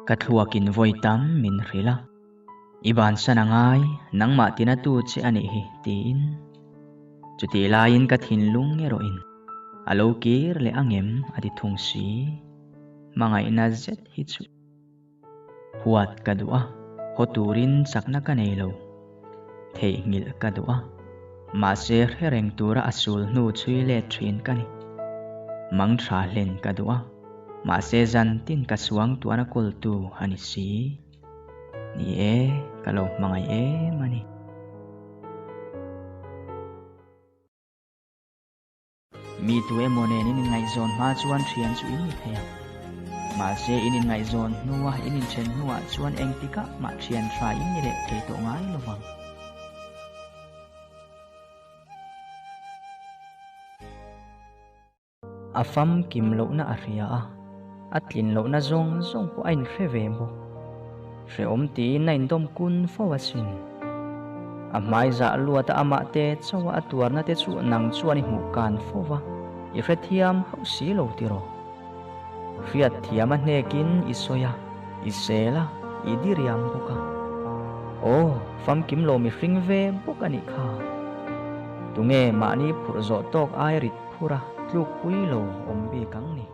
Ka thluakin vawi tam min hrilh a, I bansan a ngai, nangmah tina tu che a nih hi, tiin. Chutih laiin ka thinlung erawhin a lo kir leh angem a ti thung si. Hmangaihna zet hi chu. Huat ka duh a, haw turin chakna ka nei lo. Theihnghilh ka duh a, mahse hre reng tura a sul hnu chhui let thin ka ni. Mang tha hlen ka duh a, mahse zan tin ka suang tuana kawltu a ni si. Ni e, ka lo hmangaih em a ni. Mi tu emaw nen in inngaihzawn hma chuan thian chu in ni thei a. Mahse in inngaihzawn hnua in inthen hnuah chuan engtikah mah thian tha in ni leh thei tawh ngai lo vang. A famkim lohna a hria a, a tlin lohna zawng zawng pawh a inhre ve bawk. Hrehawm tiin a indawm kun fo asin. A hmai zah luata amah te chauha a tuarna te chu nang chuan i hmuh kan fo va, i hrethiam hauh si lo tiraw? Hriat thiam a hnekin i sawi a, i sel a, i diriam bawk a. Aw, famkim lo mihring ve bawk a nih kha. Tunge mahni phurh zawh tawk ai rit phur a tlukpui lo awm bik ang ni?